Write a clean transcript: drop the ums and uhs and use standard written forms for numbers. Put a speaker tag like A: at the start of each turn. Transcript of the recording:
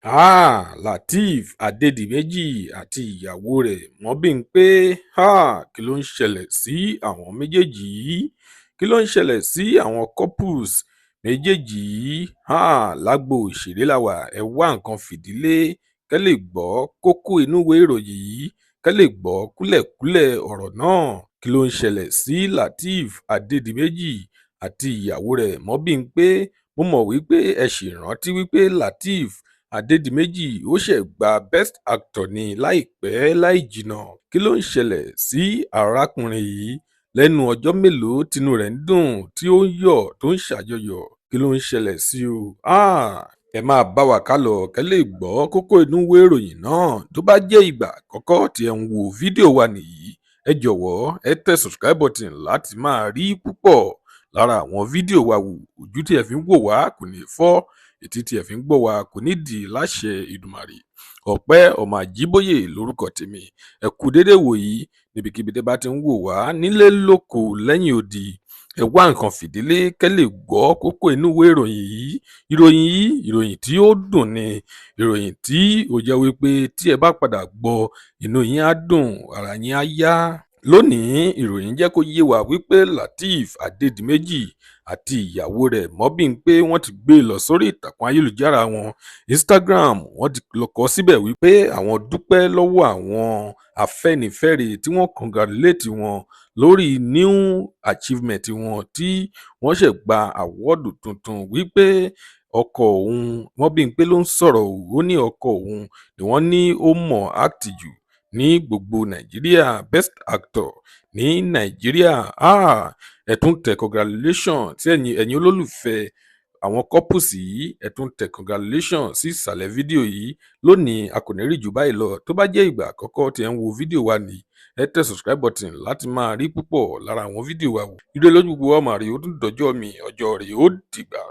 A: Lateef Adédìméjì àti ìyàwó rẹ̀ Mobímpé. Kí ló ń ṣẹlẹ̀ sí àwọn méjèèjì yìí? Kí ló ń ṣẹlẹ̀ sí àwọn couples méjèèjì yìí? Lágbo òṣèré la wà, ẹ wá nǹkan fìdí lé kẹ́ lè gbọ́ kókó inú ìwé ìròyìn yìí, kẹ́ lè gbọ́ kúlẹ̀kúlẹ̀ ọ̀rọ̀ náà. Kí ló ń ṣẹlẹ̀ sí Lateef Adédìméjì àti ìyàwó rẹ̀ Mobímpé? Mo mọ̀ wípé ẹ ṣì rántí wípé Lateef Adédìméjì ó ṣẹ̀ gba best actor ní láìpẹ́ láì jìnnà. Kí ló ń ṣẹlẹ̀ sí arákùnrin yìí lẹ́nu ọjọ́ mélòó tínú rẹ̀ ń dùn, tí ó ń yọ̀, tó ń ṣàjọyọ̀? Kí ló ń ṣẹlẹ̀ sí o? Ẹ máa bá wa ká lọ kẹ́ lè gbọ́ kókó inú ìwé ìròyìn náà. Tó bá jẹ́ ìgbà àkọ́kọ́ tí ẹ ń wo fídíò wa nìyí, ẹ jọ̀wọ́ ẹ tẹ subscribe button láti máa rí púpọ̀ lára àwọn fídíò wa wò. Ojú tí ẹ fi ń wò wá kò ní fọ́, etí tí ẹ fi ń gbọ́ wa kò ní dì láṣẹ Èdùmàrè. Ọpẹ́ ọmọ Àjíbóyè lórúkọ tèmi. Ẹ kú déédéé wòyí níbikíbi tẹ́ bá ti ń wò wá nílé lóko lẹ́yìn odi. Ẹ wá nǹkan fìdí lé kẹ́ lè gbọ́ kókó inú ìwé ìròyìn yìí. Ìròyìn yìí, ìròyìn tí ó dùn ni, ìròyìn tí ó jẹ́ wípé tí ẹ bá padà gbọ́, inú yín á dùn, ara yín á yá. Lónìí, ìròyìn jẹ́ kó yé wa wípé Lateef Adédìméjì àti ìyàwó rẹ̀ Mobímpé, wọ́n ti gbé e lọ sórí ìtàkùn ayélujára wọn Instagram. Wọ́n ti lọ kọ síbẹ̀ wípé àwọn dúpẹ́ lọ́wọ́ àwọn Afẹ́nifẹ́re tí wọ́n congratulate wọn lórí new achievement wọn tí wọ́n ṣẹ̀ gba award tuntun, wípé ọkọ òun, Mobímpé ló ń sọ̀rọ̀, ó ní ọkọ òun ni wọ́n ní ó mọ̀ act jù ní gbogbo Nàìjíríà, best actor ní Nàìjíríà. Ẹ tún tẹ congratulation sí ẹ̀yin olólùfẹ́ àwọn couples yìí. Ẹ tún tẹ congratulation sí ìsàlẹ̀ fídíò yìí. Lónìí, a kò ní rí jù báyìí lọ. Tó bá jẹ́ ìgbà àkọ́kọ́ tí ẹ ń wo fídíò wa nìyí, ẹ tẹ subscribe button láti máa rí púpọ̀ lára àwọn fídíò wa wò. Ire lójú gbogbo wa máa rí. Ó tún dọjọ́ mi, ọjọ́ rẹ̀ ó dìgbà.